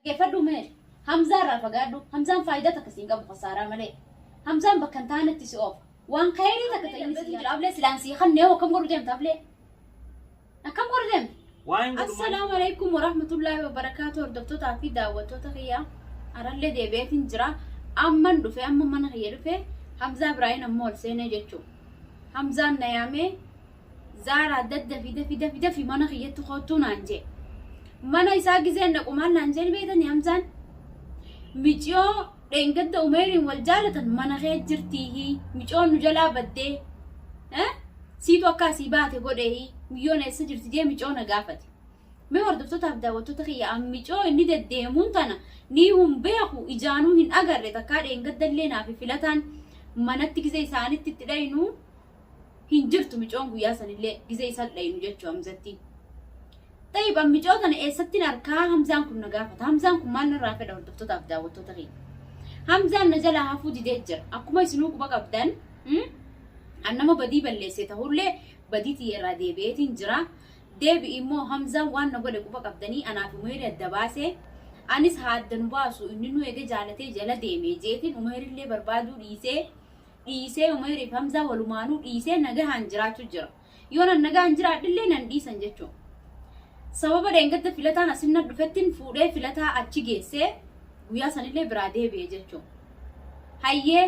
Dhaggeeffadhu Umeer. Hamzaa irraa fagaadhu. Hamzaan faayidaa takka siin qabu kasaaraa malee. Hamzaan bakka hin taanetti si oofa. Waan khayrii takka ta'e inni siin jira. Ablee silaan sii kannee hoo akkam godhu deemta ablee? Akkam godhu deemta? Waan godhu maal? Assalaamu alaikum warahmatullaahi wabarakaatu hordoftootaa fi daawwattoota kiyya arallee deebi'eetiin jira amman dhufe amma mana kiyya dhufe Hamzaa Ibraahin ammoo ol seenee jechuu Hamzaan na yaamee Zaaraa daddafi dafi dafi dafi mana kiyyatti koottuu naan jee. Mana isaa gizeen dhaqu maal naan jeen beektanii Hamzaan? Miciyoo dheengadda Umeeriin wal jaalatan mana kee jirtiihi micoon nu jalaa baddee eh? Siitu akka asii baate godheehi miyyoon eessa jirti jee micoo na gaafate. Mee hordoftootaaf daawwattoota kiyya an micoo inni deddeemuun tana nii hun beeku ijaanuu hin agarre takkaa dheengaddallee naafi filataan manatti gizee isaanitti itti dhaynu hin jirtu micoon guyyaa sanillee gizee isan dhaynu jechuu Hamzatti. Tayyib an micoo tana eessattin arkaa Hamzaan kun na gaafata. Hamzaan kun maal narraa fedha hordoftootaaf daawwattoota kiyya. Hamzaan na jalaa hafuu didee jira. Akkuma isinuu quba qabdan an nama badii balleesse tahullee badii tiyya irraa deebi'eetiin jira. Deebi'i immoo Hamzaan waan na godhe quba qabdanii anaaf Umeeri adda baase. Anis haa adda nu baasu inni nu eege jaalatee jala deeme jeetiin Umeerillee barbaaduu dhiisee dhiisee Umeeriif Hamzaa walumaanuu dhiisee nagahaan jiraachuu jira. Yoo nan nagaan jiraadhillee nan dhiisan jechuudha. Sababa dheengadda filataan asin na dhufettin fuudhee filataa achi geessee guyyaa sanillee biraa deebi'e jechuudha. Hayyee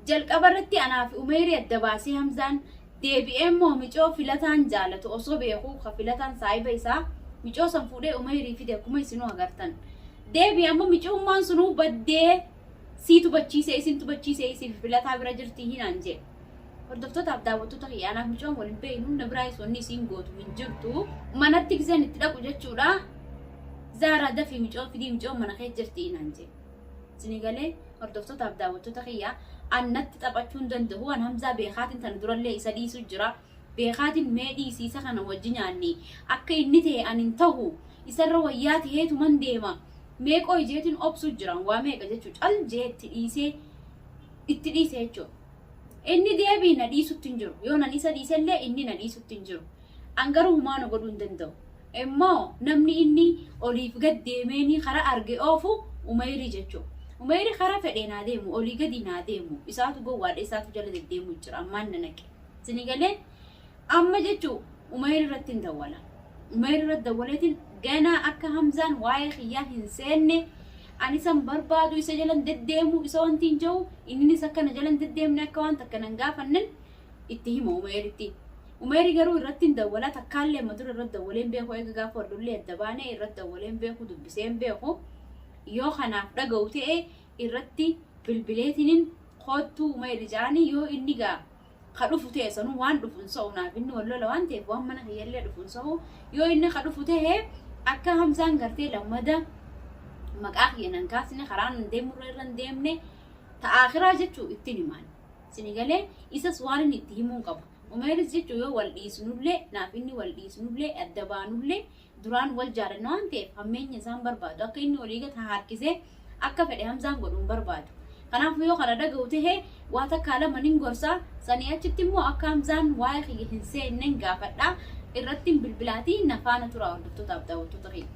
jalqaba irratti anaa fi Umeerii adda baasee Hamzaan deebi'ee immoo micoo filataan jaalatu osoo beekuu ka filataan saahiba isaa micoo san fuudhee Umeerii fide akkuma isinuu agartan. Deebi'e ammoo micoommaan sunuu baddee Siitu bachiisee isintu bachiisee isiif filataa bira jirti hinaan jee. Hordoftootaaf daawwattoota kiyya anaaf micoon wal hin beeknu na biraayis wanni isiin gootu hin jirtu. Manatti giseen itti dhaqu jechuudha. Zaaraa dafii micoo fidii micoon mana kee jirti hinaan jee. Isinii galee hordoftootaaf daawwattoota kiyya an natti taphachuu hin danda'u an Hamzaa beekaatiin tana durallee isa dhiisu jira. Beekaatiin mee dhiisi isa kana wajji nyaanne akka inni ta'e an hin ta'u isarra wayyaa ta'eetuman deema. Mee qoy jeetin obsu jira waa meeqa jechuu cal jee itti dhiisee itti dhiise jechuudha. Inni deebii na dhiisutti hin jiru. Yoo nan isa dhiisellee inni na dhiisutti hin jiru. An garuu humaa na godhuu hin danda'u. Immoo namni inni oliif gad deemeenii karaa arge oofu Umeyrii jechuudha. Umeyrii karaa fedhee naa deemu olii gadi naa deemu isaatu gowwaadha isaatu jala deddeemu jira ammaan na naqe. Isinii galee amma jechuu Umayr irratti hin dawwala. Umayr irratti dawwaleetiin ganaa akka Hamzaan waa'ee kiyyaa hin seenne ani isan barbaadu isa jalan deddeemu isa wanti hin jiru inninis akka na jalan deddeemne akka waan takka nan gaafannen itti hima Umayritti. Umayri garuu irratti hin dawwala takkaallee amma dura irratti dawwalee hin beeku eega gaafa wal lollee adda baanee irratti dawwalee hin beeku dubbisee hin beeku yoo kanaaf dhaga'u ta'e irratti bilbileetiniin koottuu Umayri ja'anii yoo inni gaa ka dhufu ta'e sanuu waan dhufu hin so'u naaf inni wal lola waan ta'eef waan mana kiyyallee dhufu hin so'u yoo inni ka dhufu ta'e akka Hamzaan gartee lammada maqaa kiyya nan kaasne karaan hin deemurra irra hin deemne ta akhiraa jechuu ittiin himaan sini galee isas waan inni itti himuu qabu Umeeris jechuu yoo wal dhiisnullee naaf inni wal dhiisnullee adda baanullee Duraan wal jaalanna waan ta'eef hammeenya isaan barbaadu. Akka inni olii gad harkisee akka fedhe Hamzaan godhu hin barbaadu. Kanaafuu yoo kana dhaga'u tahe waa takkaa lama nin gorsa. Sanii achitti immoo akka Hamzaan waa'ee kiyya hin seenneen gaafadha. Irrattiin bilbilaatii na faana turaa hordoftootaaf daawwattoota kiyya.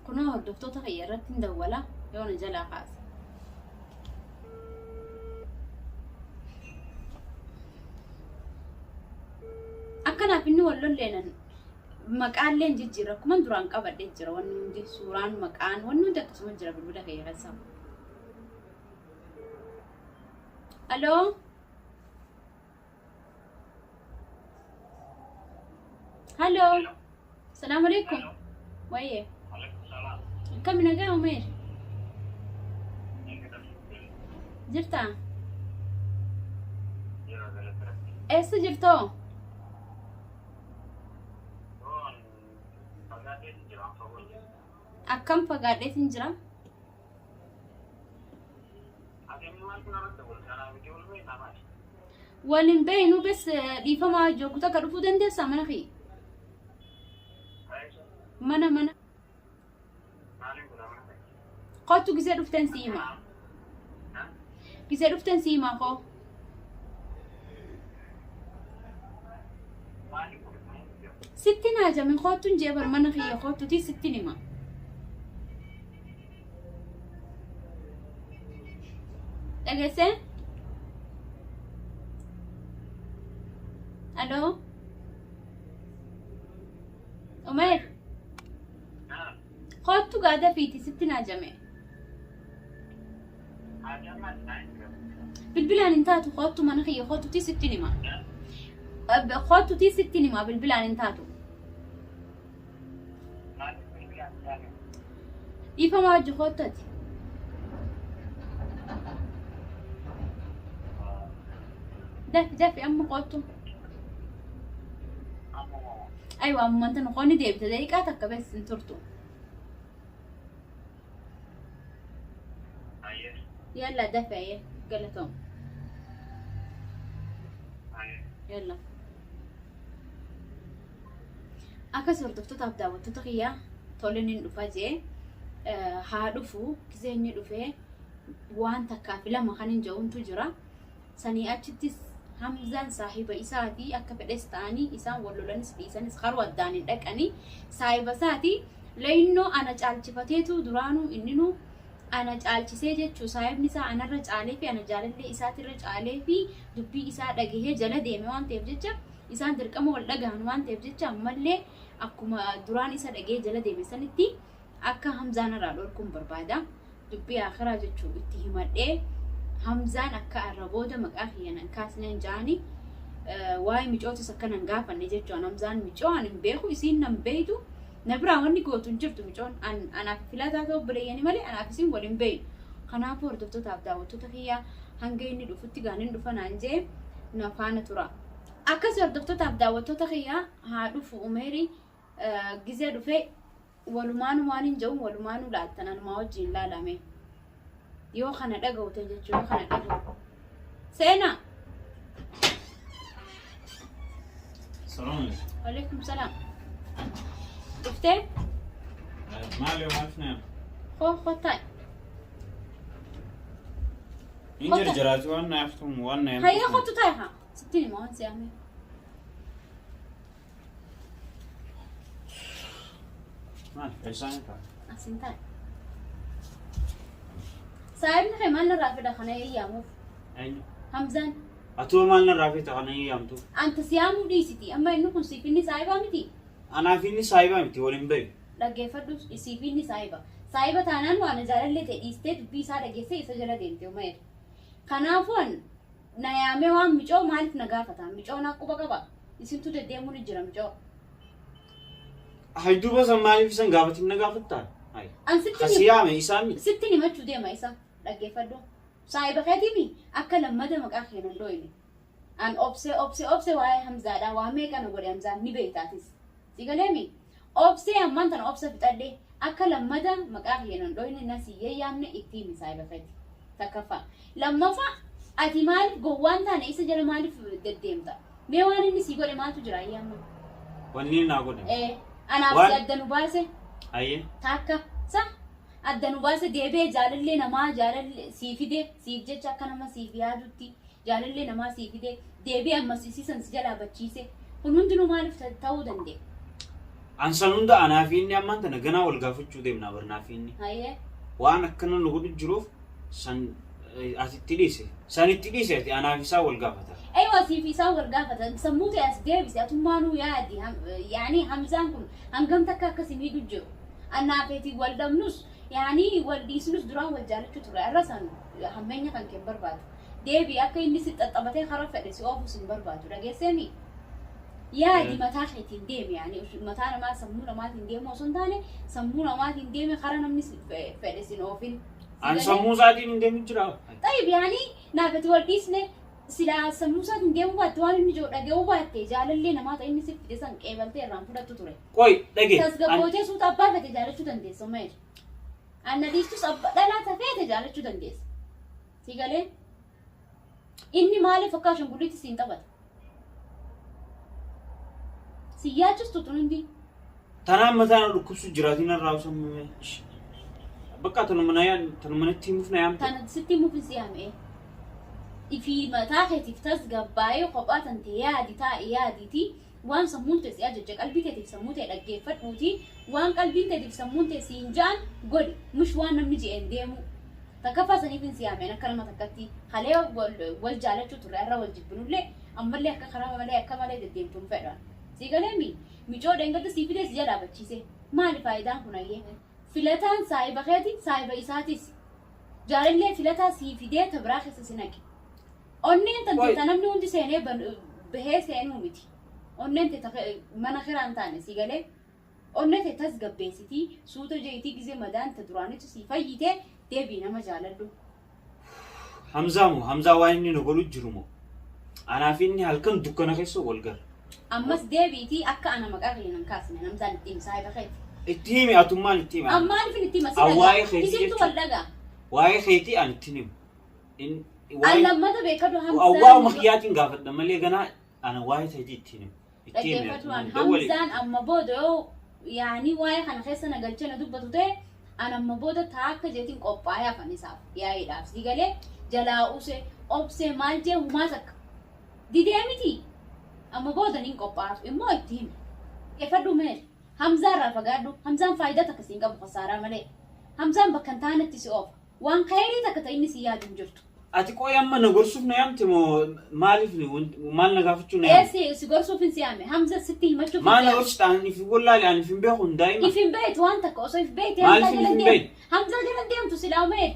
Kunoo hordoftoota kiyya irratti hin dawwala yoo na jalaa kaase. Akkanaaf inni wal lolleenan maqaallee hin jijjiirra akkuma duraan qabadhee jira wanni hundi suuraan maqaan wanni hundi akkasuma jira bilbila kiyya keessa. Aloo. Hello. Salaamu alaikum. Wayyee. Akkami nagaa Umeer? Jirtaa? Eessa jirtoo? Akkam fagaadheetiin jira? Wal hin beeynu bes dhiifama jooggu takka dhufuu dandeessaa mana kee? Mana mana. Kottu gisee dhufteen si hima. Gisee dhufteen si hima koo. Sitti naa jame kottuun jee bar mana kiyya kottuti sittin hima. Dhageessee? Aloo? Umeer? Kottu gaa dafiiti sitti naa jame. Bilbilaan hin taatu kottu mana kiyya kottuti sittin hima. Kottuti sittin hima bilbilaan hin taatu. Dhiifama wajji kottati. Dafi dafi amma kottu. Aywa amman tan qonni deebite daqiiqaa takka bes hin turtu. Yalla dafi ayyee galatoom. Yalla. Akkas hordoftootaaf daawwattoota kiyyaa toleen hin dhufa jee haa dhufu gisee inni dhufee waan takkaa fi lama kan hin ja'untu jira. Sanii achittis Hamzaan saahiba isaati akka fedhes ta'anii isaan wal lolanis dhiisanis karuu addaan hin dhaqanii saahiba isaati leeyinnoo ana caalchifateetu duraanuu inninuu ana caalchisee jechuu saahibni isaa anarra caalee fi ana jaalallee isaatirra caalee fi dubbii isaa dhagahee jala deeme waan ta'eef jecha isaan dirqama wal dhagahan waan ta'eef jecha ammallee akkuma duraan isa dhagahee jala deeme sanitti akka Hamzaan irraa dhorkuun barbaada. Dubbii akhiraa jechuu itti himadhee Hamzaan akka arra booda maqaa kiyya nan kaasneen jaani waa'ee micootis akka nan gaafanne jechuun Hamzaan micoo an hin beeku isiin nan beeytu na biraa wanni gootu hin jirtu micoon an anaaf filataa ta'u obboleeyyanii malee anaaf isiin wal hin beeynu. Kanaafuu hordoftootaaf daawwattoota kiyyaa hanga inni dhufutti gaanin dhufa naan jee na faana tura. Akkas hordoftootaaf daawwattoota kiyyaa haa dhufu Umeeri gizee dhufee walumaanu waan hin jedhu walumaanu laaltan anumaa wajjin laalame yoo kana dhaga'u ta'e jechuudha yoo kana dhaga'u seenaa. Salaam alaikum. Waalaikum salaam. Dhuftee? Maali maaliif na yaamte? Koo kottaa. Hin jarjaraati waan na yaaftu waan na yaamtu. Hayya kottu taa'e haa. Sittiin hima waan si yaamee. Maal eessaan ta'a? Asin taa'e. Saahibni kee maal narraa fedha kana eeyyaamuuf? Eenyu? Hamzaan. Atuma maal narraa feeta kana eeyyaamtu? Anta si yaamuu dhiisiti. Amma inni kun siif inni saahibaa miti. Anaaf inni saahibaa miti waliin bayu. Dhaggeeffadhu siif inni saahiba. Saahiba taanaan waan jaalallee ta'e dhiistee dubbii isaa dhageessee isa jala deemte umayir. Kanaafuu an na yaamee waan micoo maaliif na gaafata? Micoo naa quba qaba. Isintu deddeemuu ni jira micoo. Hay duuba san maaliif isan gaafatin na gaafattaa? Hay. An sitti Kasi yaame isaa miti. Sitti himachuu deema isa dhaggeeffadhu. Saahiba keetiimi akka lammada maqaa kee nan dhooyne. An obsee obsee obsee waa'ee Hamzaadha waa meeqa na godhe Hamzaan ni beektaatis. Si galeemi? Obsee ammaan tana obsa fixadhe akka lammada maqaa kiyya nan dhooyne na si yayyaamne itti himi saahiba keeti. Takkaffaa. Lammaffaa ati maaliif gowwaan taane isa jala maaliif deddeemta? Mee waan inni sii godhe maaltu jira ayyee amma? Wanni inni naa godhe. Ee, anaaf si Waan- adda nu baase Ayyee. taakka sa adda nu baase deebi'ee jaalallee namaa jaalallee sii fide siif jecha akka nama siif yaadutti jaalallee namaa sii fide deebi'ee ammas isii san si jalaa bachiise kun hundinuu maaliif ta'uu danda'e? An san hunda anaa fi inni ammaan tana ganaa wal gaafachuu deemna bar naa fi inni. Hayyee. Waan akkana nu godhu jiruuf san ati itti dhiise. San itti dhiise ati anaa fi isaa wal gaafata. Aywa siif isaan wal gaafatan sammuu ta'e as deebise atummaanuu yaadi yaani Hamzaan kun hangam takka akka si miidhu jiru. Annaa feeti wal dhabnus yaani wal dhiisnus duraan wal jaalachuu ture arra san hammeenya kan kee hin barbaadu. Deebi akka inni si xaxxabatee kara fedhe si oofus hin barbaadu dhageesseemi. Yaadi mataa keetiin deemi yaani mataa namaa sammuu namaatiin deemuu osoo hin taane sammuu namaatiin deemi kara namni si fedhe sin oofin. An sammuu isaatiin hin deemu jira. Xayyib yaani naaf ati wal dhiisne silaa sammuu isaatiin deemuu baatte waan inni jiru dhaga'uu baatte jaalallee namaa ta'e inni si fide san qeebaltee irraan fudhattu ture. Qoy dhage. Tasgabbootee suuta abbaa fete jaalachuu dandeessa umeer. Anna dhiistus abba dhalaa tafeete jaalachuu dandeessa. Si galee? Inni maaliif akka ashanguliitti siin taphata? Si yaachistu tun hundi. Tanaan mataa na dhukkubsu jiraatiin irraa usammame. Bakka tanuma na yaan tanuma natti himuuf na yaamte. Tana sitti himuuf si yaame. Ifii mataa keetiif tasgabbaa'ee kophaa tante yaadi taa'i yaadiiti waan sammuun tee si ajajje qalbii teetiif sammuu tee dhaggeeffadhuuti waan qalbiin teetiif sammuun tee siin ja'an godhi mush waan namni je'een deemu. Takkaffaa saniifin si yaameen akka nama takkatti kalee wal jaalachuu turre har'a wal jibbinullee ammallee akka karaa malee akka malee deddeemtu hin fedhan. Sii galeemi micoo dheengadda sii fidee si jalaa bachiise maali faayidaan kun ayyee? Filataan saahiba keeti saahiba isaatis. Jaalallee filataa sii fidee ta biraa keessa si naqe. Onneen tante Qoy. ta namni hundi seenee bahee seenuu miti. Onneen te ta mana kiraa hin taane sii galee. Onnee te tasgabbeessitii suuta jeetii gizee madaan ta duraanitu sii fayyite deebii nama jaaladhu. Hamzaa moo Hamzaa waan inni na godhu jiru moo? Anaa fi inni halkan dukkana keessa wal gara. Ammas deebiitii akka ana maqaa kiyya nan kaasne Hamzaan itti himi saahiba keeti. Itti himi atummaan itti himi. An maaliifin itti hima si An waa'ee dhagaa. keetii Isintu jechuudha. wal dhagaa. Waa'ee keetii an itti himu. An Waa'ee lammata beekadhu waa'uma Hamzaan kiyyaatiin gaafadha malee ganaa ana waa'ee keetii itti himu. Itti himi dhaggeeffadhu an atummaan dawwali. Hamzaan amma booda yoo yaanii waa'ee kana keessa na galchee na dubbatu ta'e an amma booda taa akka jeetiin qophaa'ee hafan isaaf yaa'iidhaaf si galee jalaa use obsee maal jee humaa takka didee miti amma booda nin qophaa'aaf immoo itti himi. Dhaggeeffadhu mee Hamzaa irraa fagaadhu Hamzaan faayidaa takka siin qabu kasaaraa malee Hamzaan bakka hin taanetti si oofa waan khayrii takka ta inni si yaadu hin jirtu. Ati qoy amma na gorsuuf na yaamte moo maaliif maal na gaafachuu na yaamte? Ee si gorsuuf hin si yaame Hamza sitti himachuuf hin Maal si na yaame. gorsita ani if wallaale ani if hin beeku hin daa'ima. If hin beektu waan takka osoo if beekte Maaliif Hamzaa if jala hin deemtu. beekne? Hamzaa jala deemtu silaa mee.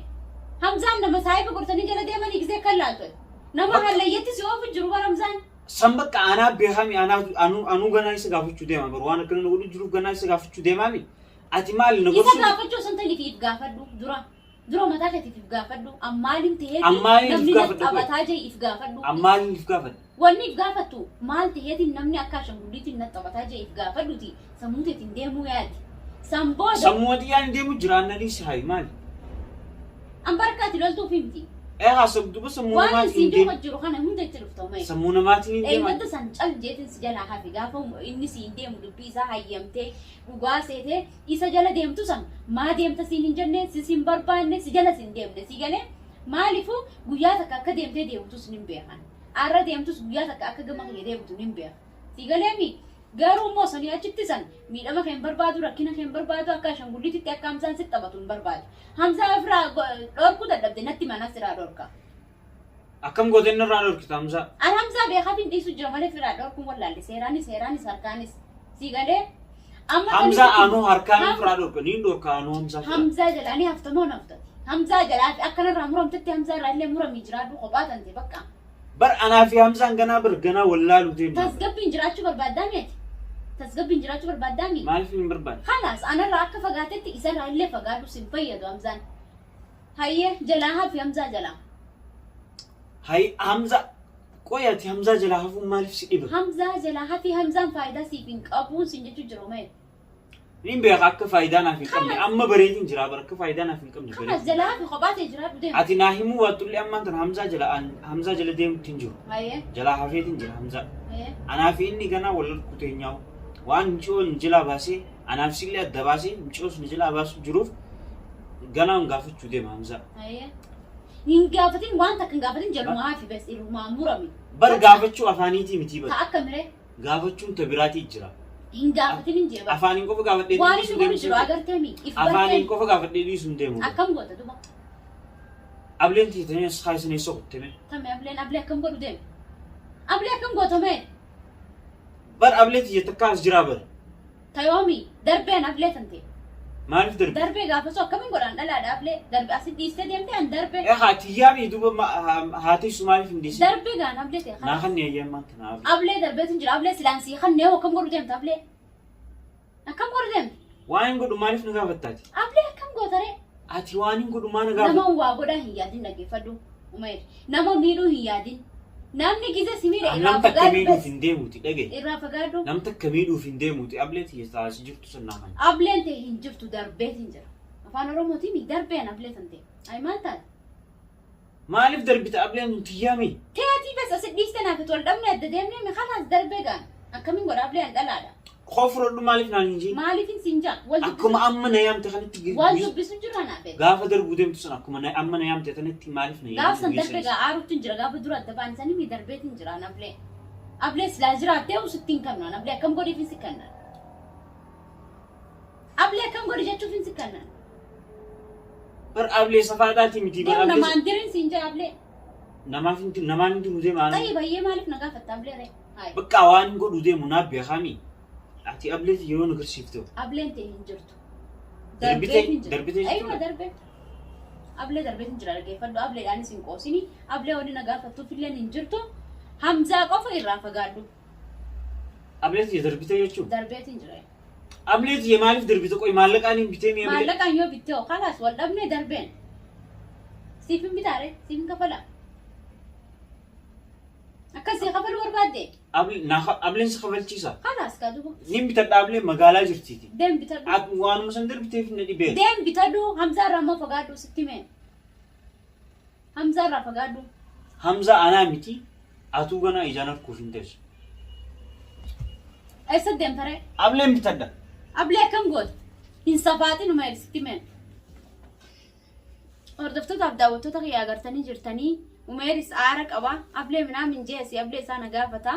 Hamzaan nama saahiba godhatanii jala deemanii gisee kan laaltu. Nama Bakka- hallayyatti si oofu jiru bara Hamzaan. San bakka anaa beekami anaa anuu anuu ganaa isa gaafachuu deema bar waan akkana na godhu jiruuf ganaa isa gaafachuu deemaami. Ati maali na Isa gorsuu? gaafachuu osoo hin ta'in if gaafadhu dura. Dura mataa keetiif if gaafadhu. An maaliin ta'eeti An maaliin if namni na gaafadha qoy? taphataa jee if gaafadhu. An maaliin if gaafadha? Wanni if gaafattu maal ta'eetiin namni akka ashanguliitiin na taphataa jee if gaafadhuti sammuu teetiin deemuu yaadi. San booda Sammuu xiyyaan deemu jira anna dhiisi hayi maali? an barka ati loltuuf himti. Ee haasab duba sammuu Waan namaatiin siin hin deemu. deemu jiru kana hunda itti dhufta umayya. Sammuu namaatiin hin deeman. Eeggadda san cal jeetiin si jalaa hafe gaafa inni siin deemu dubbii isaa hayyamtee dhugaa seetee isa jala deemtu san maa deemta siin hin jenne si sin barbaanne si jala sin deemne si galee maaliifuu guyyaa takka akka deemtee deemtus nin beekan. Arra deemtus guyyaa takka akka gama kiyya deemtu nin beeka. Si galeemi garuu immoo sanii achitti san miidhama kee hin barbaadu rakkina kee hin barbaadu akka ashangullititti akka Hamzaan si taphatu hin barbaadu. Hamzaa ofirraa dhorkuu dadhabde natti mana siraa dhorka. Akkam gootee inni irraa dhorkita Hamzaa? An Hamzaa beekaaf hin dhiisu jira malee firaa dhorkuun wallaalle seeraanis seeraanis harkaanis si galee. Amma Hamzaa tani- anuu harkaan Ham- firaa dhorka niin dhorka anuu Hamzaa firaa. Hamzaa jalaa ni haftamoo naftati. Hamzaa jalaa fi akkanarraa muramtetti Hamzaa irraa illee muramii jiraadhu kophaa tante bakka. Bar anaa fi Hamzaan ganaa bar ganaa wallaaluu deemna. Tasgabbiin jiraachuu barbaaddaa miti. Tasgabbiin jiraachuu barbaaddaa miti. Maaliif hin barbaanne? Kalaas anarraa akka fagaatetti isarraa illee fagaadhu sin fayyadu Hamzaan. Hayyee jalaa hafi Hamzaa jalaa. Hayi Hamzaa qoy ati Hamzaa jalaa hafuun maaliif si dhiba? Hamzaa jalaa hafi Hamzaan faayidaa siif hin qabuun sin jechuu jiru mee. Niin beeka akka faayidaa naaf hin qabne amma bareetiin jira bar akka faayidaa naaf hin qabne Kalaas bareetiin. jalaa hafi kophaa ta'e jiraadhu deema. Ati naa himuu waattullee ammaan tana Hamzaa jala Hamzaa jala deemutti hin jiru. Hayyee Jalaa hafeetiin jira Hamzaa. hayyee. Anaa fi inni ganaa wal harkuu teenyaa'u. Waan micoo nu jalaa baasee anaaf sillee adda baasee micoos nu jalaa baasuu jiruuf ganaa hin gaafachuu deema Hamzaa. Hayyee. Hin gaafatin waan takka hin gaafatin jalumaa hafi bes irrumaa murami. Bar gaafachuu afaaniitii mitii Ta bar. akka miree Gaafachuun ta biraatii jira. hin gaafatin hin jee bar. Afaaniin qofa gaafadhee Waan dhiisuu inni godhu deemu jiru agartee mi? If Afaaniin bartee qofa gaafadhee dhiisuu hin deemu. akkam goota duba? Ableen tiitanii as kaasanii soqotteme. Tame ableen ablee akkam godhu deeme? Ablee akkam goota mee? Bar ablee tiyya takka as jiraa bar. Tayoomi darbeen ablee tante. Maaliif darbe? Darbee gaafa soo akkamiin godhan dhalaadha ablee darbe asit dhiistee deemtee an darbee. Ee haa tiyyaami duuba haati su maaliif hin dhiisin? Darbee gaan ablee ta'e Naa kana. kan eeyyammaan tana ablee. Ablee darbeetu jira ablee silaan sii kannee hoo akkam godhu deemta ablee. Akkam godhu deemta? Waan hin godhu maaliif na gaafattaati? Ablee akkam gootaree? Ati waan hin godhu maa na Nama gaafatta? waa godhaa hin yaadin dhaggeeffadhu. Umayr nama miidhuu hin yaadin. Namni gise si miidhe irraa Nam takka fagaadhu miidhuuf bes. hin deemuuti dhagaye. Irraa fagaadhu. Nam takka miidhuuf hin deemuuti ablee tiyya taasii jirtu sun naa kan. Ableen ta'e hin jirtu darbeetiin jira. Afaan Oromootiin darbeen ablee tan ta'e. Ay maal taate? Maaliif darbita ableen tun tiyyaami? Teetii bes asit dhiiste naaf itti wal dhabne adda deemnee mi kalaas darbee gaan. Akkamiin godha ablee an dhalaadha. Koo fudhadhu maaliif naan hin jeen? Maaliifin siin jaa? Wal Akkuma dubbisu amma na yaamte kanatti wal dubbisu jira naa fedhe. gaafa darbuu deemtu sun akkuma amma na yaamte kanatti maaliif na Gaafa san yaamte darbe gaa aarutti hin jira gaafa dura adda ba'an sanii mi darbeetiin hin jira nablee. Ablee silaa jiraattee sitti hin kennu ablee akkam godhiif si kennan. Ablee akkam godhi jechuuf hin si kennan. Bar ablee safaadhaati miti bar Deemu ablee namaan dirin siin jaa ablee. namaaf hin namaan hin diruu deema. Xayyi bayyee maaliif na gaafatta ablee ree? Hayi. Bakka waan godhu deemu naaf beekami. Ati ableeti yeroo nu agarsiiftu. Ableen ta'e hin jirtu. Darbitee- Darbeet hin jira. darbitee Aywa jechuudha. darbee. Ablee darbeet hin jira dhaggeeffadhu. Ableedhaanis hin qoosini. Ablee wanni na gaafattuuf illee hin jirtu. Hamzaa qofa irraa fagaadhu. Ableeti darbitee jechuudha. Darbeet hin jira. Ableeti maaliif darbite qoy maallaqaan hin bitee mi'a ablee. Maallaqaan yoo bittee hoo kalaas wal dhabnee darbeen. Siif hin bitaare siif hin kafala. Akkasii kafaluu barbaadde. Ableen si kafalchiisa. Kalaas kaa duuba. Nin bitadha ablee magaalaa jirtiiti. Deem bitadhu. Waanuma san darbiteef na dhibeen. Deem bitadhu Hamzaa irraa immoo fagaadhu sitti mee. Hamzaa irraa fagaadhu. Hamza anaa miti atuu ganaa ijaan arguuf hin teessu. Eessa deemta ree? Ableen bitadha. Ablee akkam goota? Hin safaaxin Umeer sitti mee. Hordoftootaaf daawwattoota kiyya agartanii jirtanii Umeeris aara qaba. Ablee minaamin jeesi ablee isaa na gaafata.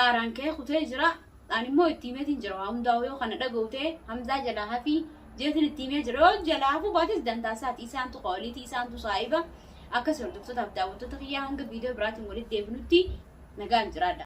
Aaraan ka'ee kutee jira. Ani immoo itti himeetiin jira. Waa hundaa'u yoo kana dhaga'u ta'e Hamzaa jalaa hafii jeetiin itti himee jira. Yoo jalaa hafuu baates dantaa isaati. Isaantu qooliiti isaantu saahiba. Akkas hordoftootaaf daawwattoota kiyyaa hanga viidiyoo biraatiin walitti deebinutti nagaan jiraadha.